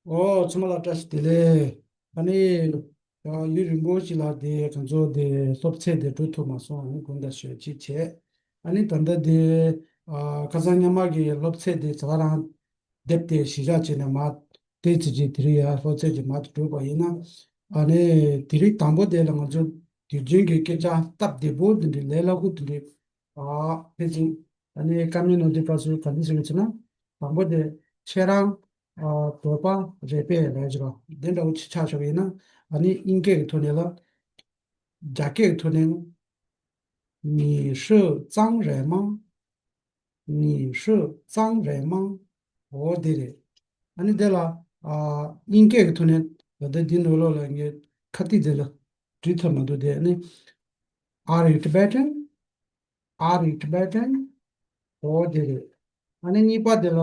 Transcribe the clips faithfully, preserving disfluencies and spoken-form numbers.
ཨོ། ཚང་མ་ལ་བཀྲ་ཤིས་བདེ་ལེགས། ཨ་ནི། ཡུན་རིང་པོ་ཞིག་ལ་དེ་ང་ཚོ་དེ་སློབ་ཚན་དེ་འགྲོ་ཐུབ་མ་སོང་། ཨ་ནི་དགོངས་དག་ཞུ་ཅིག་བྱས། ཨ་ནི་ད་ལྟ་དེ་ཨ་ཁ་སང་སྔོན་མ་གི་སློབ་ཚན་དེ་ཚ་རང་དེབ་དེ་གཞི་བཞག་བྱས་ནས་མར་དེ་ཚེ་གཅིག་དེ་རིང་ཡར་སློབ་ཚན་གྱི་མར་དུ་བསྒྲུབས་པ་ཡིན་ན། ཨ་ནི་དེ་རིང་དང་པོ་དེ་ལ་ང་ཚོ་དུས་རྒྱུན་གྱི་སྐད་ཆ་སྟབས་བདེ་པོ་དེ་འདྲའི་ལས་སླ་པོ་དེ་འདྲའི་ཨ་ཕལ་ཆེར་ཨ་ནི་བཀའ་མོལ་གནང་དུས་སྐབས་སུ་ག་འདྲ་ཞིག་རེད་ཟེར་ན། དང་པོ་དེ་ཁྱེད་རང་ཨ་བོད་པ་རེད་པས་ལབ་ཀྱི་རེད། དེ་འདྲ་བོ་ཅིག་ཆགས་བཞག་པ་ཡིན་ན། ཨ་ནི་དབྱིན་སྐད་ཀྱི་ཐོག་ནས་ལ། རྒྱ་སྐད་ཀྱི་ཐོག་ནས། 你是张人吗? 你是张人吗? འོ་དེ་རེད། ཨ་ནི་དེ་ལ་ཨ་དབྱིན་སྐད་ཀྱི་ཐོག་ནས་ད་ལྟ་འདི་ནང་ལོགས་ལ་ངས་ཁ་ཏིག་དེ་ལ་བྲིས་ཐུབ་མ་འདུག་དེ་ནི། Are you Tibetan? Are you Tibetan? འོ་དེ་རེད། ཨ་ནི་གཉིས་པ་དེ་ལ།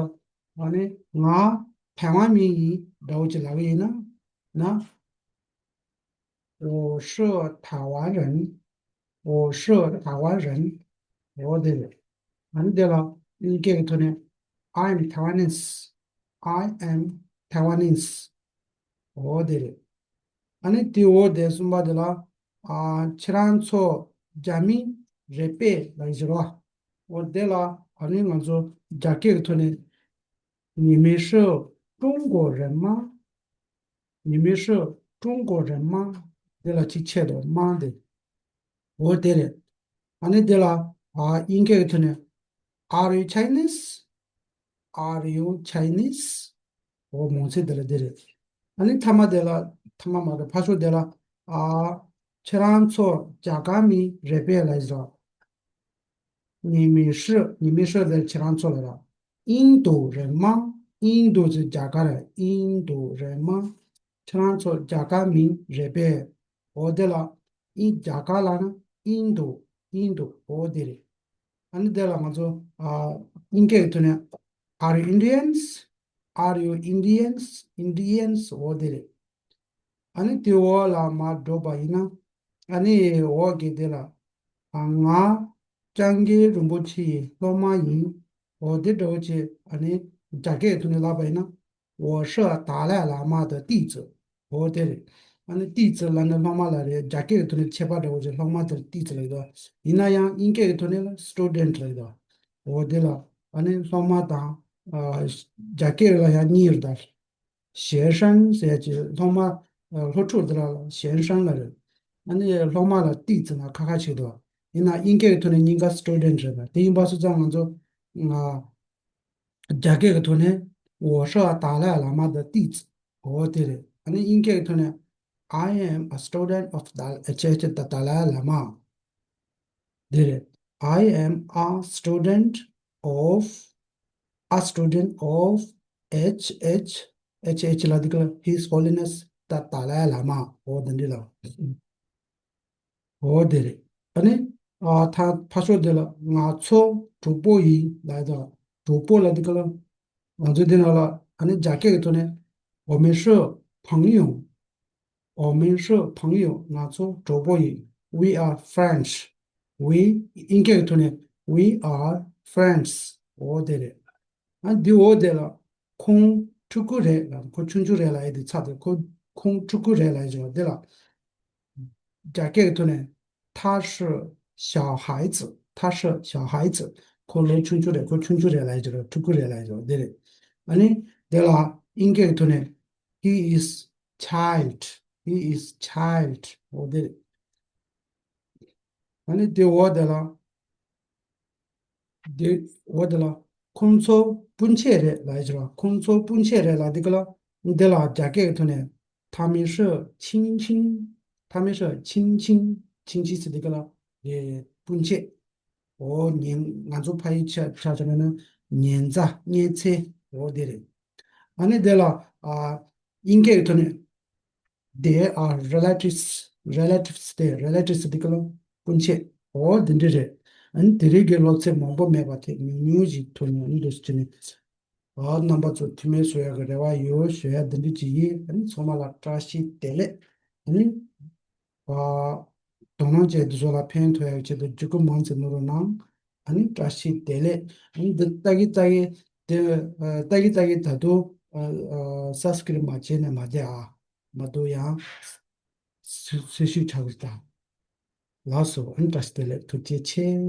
ཨ་ནི་ང་台湾人 ཡིན་འདྲ་བོ་ཅིག་ལབ་ཡིན་ན། ན། 我是台湾人。 我是台湾人。 འོ་དེ་རེད། ཨ་ནི་དེ་ལ་དབྱིན་སྐད་ཀྱི་ཐོག་ནས། I am Taiwanese. I am Taiwanese. འོ་དེ་རེད། ཨ་ནི་དེ་འོ་དེ་གསུམ་པ་དེ་ལ། ཨ་ཁྱེད་རང་ཚོ་རྒྱ་མི་རེད་པས་ལབ་ཀྱི་རེད་བ། འོ་དེ་ལ་ཨ་ནི་ང་ཚོ་རྒྱ་སྐད་ཀྱི་ཐོག་ནས། 你们是中国人吗? 你们是中国人吗? དེ་ལ་ཅིག་ཆད་དོ། 吗 དེ། འོ་དེ་རེད། ཨ་ནི་དེ་ལ་ཨ་དབྱིན་སྐད་ཀྱི་ཐོག་ནས། Are you Chinese? Are you Chinese? འོ་མོ་ཚིག་དེ་ལ་དེ་རེད། ཨ་ནི་ཐ་མ་དེ་ལ། ཐ་མ་མ་རེད། ཕར་ཕྱོགས་དེ་ལ། ཨ་ཁྱེད་རང་ཚོ་རྒྱ་གར་མི་རེད་པས་ལབ་ཀྱི་རེད། 你们是། 你们是 དེ་ཁྱེད་རང་ཚོ་ལ་ར། 印度人吗? 印度 ཟེར་རྒྱ་གར་ར། 印度人吗? ཁྱེད་རང་ཚོ་རྒྱ་གར་མི་རེད་པས། འོ་དེ་ལ། ཨིན། རྒྱ་གར་ལབ་ན་印度།印度། འོ་དེ་རེད། ཨ་ནི་དེ་ལ་ང་ཚོ་ཨ་དབྱིན་སྐད་ཀྱི་ཐོག་ནས། Are you Indians? Are you Indians? Indians། འོ་དེ་རེད། ཨ་ནི་དེ་འོག་ལ་མར་འགྲོ་བ་ཡིན་ན། ཨ་ནི་འོག་གི་དེ་ལ། ཨ་ང་སྐྱབས་མགོན་རིན་པོ་ཆེའི་སློབ་མ་ཡིན། འོ་དེ་འདྲ་བོ་ཅིག་ཨ་ནི་རྒྱ་སྐད་ཐོག་ནས་ལབ་པ་ཡིན་ན། 我是达赖喇嘛的弟子། འོ་དེ་རེད། ཨ་ནི་弟子 ལབ་ན་སློབ་མ་ལ་རེད། རྒྱ་སྐད་ཐོག་ནས་ཁྱད་པར་འདྲ་བོ་ཅིག་སློབ་མ་དེར་弟子 ལབ་ཀྱི་འདུག་ཡིན་ན་ཡང་དབྱིན་སྐད་ཀྱི་ཐོག་ནས་ལ་student ལབ་ཀྱི་འདུག་འོ་དེ་ལ་ཨ་ནི་སློབ་མ་དང་། ཨ་རྒྱ་སྐད་ལ་ཡང་གཉིས་རེད་ད། 学生 ཟེར་ཡ་ཅིག་སློབ་མ། ཨ་སློབ་ཕྲུག་དེ་ལ་学生 ལབ་རེད། ཨ་ནི་སློབ་མ་ལ་弟子 ན་ཁ་ཁ་ཆེ་འདུག་ཡིན་ན་དབྱིན་སྐད་ཀྱི་ཐོག་ནས་གཉིས་ཀ་student རེད་པ། དེ་ཡིན་པ་སོང་ཙང་ང་ཚོ། ང་རྒྱ་སྐད་ཀྱི་ཐོག་ནས། 我是达赖喇嘛的弟子། འོ་དེ་རེད། ཨ་ནི་དབྱིན་སྐད་ཀྱི་ཐོག་ནས། I am a student of the Dalai Lama. དེ་རེད། I am a student of, a student of H H, H H ལ་དེ་ག་ལ། His Holiness the Dalai Lama. འོ་དེ་འདྲ་ལ། འོ་དེ་རེད། ཨ་ནི། ཨ་ད་ཕར་ཕྱོགས་དེ་ལ་ང་ཚོ་གྲོགས་པོ་ཡིན་ལབ་ཡ་དང་། གྲོགས་པོ་ལ་དེ་ག་ལ། ང་ཚོ་དེ་ནང་ལ་ཨ་ནི་རྒྱ་སྐད་ཀྱི་ཐོག་ནས། 我们是朋友。 我们是朋友。 ང་ཚོ་གྲོགས་པོ་ཡིན། We are friends. We དབྱིན་སྐད་ཀྱི་ཐོག་ནས། We are friends. འོ་དེ་རེད། ཨ་འདི་འོ་དེ་ལ། ཁོང་ཕྲུ་གུ་རེད་ལ། ཁོ་ཆུང་ཆུང་རེད་ལབ་ཡ་དེ་ཚར་དེ། ཁོ་ཁོང་ཕྲུ་གུ་རེད་ལབ་ཡ་ཅིག་ལ་དེ་ལ། རྒྱ་སྐད་ཀྱི་ཐོག་ནས། 他是小孩子。 他是小孩子。 ཁོ་ལོ་ཆུང་ཆུང་རེད། ཁོ་ཆུང་ཆུང་རེད་ལབ་ཡ་ཅིག་ལ། ཕྲུ་གུ་རེད་ལབ་ཡ་ཅིག་ལ་དེ་རེད། ཨ་ནི་དེ་ལ་དབྱིན་སྐད་ཀྱི་ཐོག་ནས། He is child. He is child. འོ་དེ་རེད། ཨ་ནི་དེ་འོག་དེ་ལ། དེ་འོག་དེ་ལ། ཁོང་ཚོ་སྤུན་མཆེད་རེད་ལབ་ཡ་ཅིག་ལ། ཁོང་ཚོ་སྤུན་མཆེད་རེད་ལབ་དེ་ག་ལ། འདི་ལ་རྒྱ་སྐད་ཀྱི་ཐོག་ནས། 他们是亲戚。 他们是亲戚。 亲戚 ཟེར་དེ་ག་ལ། དེ་སྤུན་མཆེད། འོ་ཉེ། ང་ཚོ་ཕ་ཡུལ་ཆ་ཆ་ཆ་ན་ན་ཉེ་མཛའ་སྙེ་ཚད། འོ་དེ་རེད། ཨ་ནི་དེ་ལ། ཨ་དབྱིན་སྐད་ཀྱི་ཐོག་ནས། They are relatives. Relatives. དེ་relatives དེ་ག་ལ་སྤུན་མཆེད། འོ་དེ་འདྲ་རེད། ཨ་ནི་དེ་རིགས་ཀྱི་སློབ་ཚན་མང་པོ་མེད་པ་དེ་ཉུང་ཉུང་ཞིག་ཐོན་ཡོང་འདུག་ཟེར་ནས། ཨ་རྣམ་པ་ཚོ་འཐུས་མི་བཟོ་ཡག་གི་རེ་བ་ཡོད་ཞུ་ཡ་འདི་འདྲ་ཅིག་ཡིན། ཨ་ནི་ཚང་མ་ལ་བཀྲ་ཤིས་བདེ་ལེགས། ཨ་ནི། ཨ་དོ་སྣང་བྱས་འདི་ཚོ་ལ་ཕན་ཐོགས་ཡག་ཆེད་དུ་བརྒྱུད་སྐུར་མང་ཙམ་གནང་རོགས་གནང་། ཨ་ནི་བཀྲ་ཤིས་བདེ་ལེགས། ཨ་ནི་འདི་ལྟ་གི་ལྟ་གི་དེ། ཨ་ལྟ་གི་ལྟ་གི་ད་དུང་ ཨ་ཨ་སབ་སི་ཀི་རེབ་མ་བྱས་ནས་མ་བསྡད་ཨ། མ་གཏོགས་ཡང་། སུ་སུ་ཞིག་ཆགས་ཀྱི་ད། ལགས་སོ། ཨ་ནི་བཀྲ་ཤིས་བདེ་ལེགས། ཐུགས་རྗེ་ཆེ།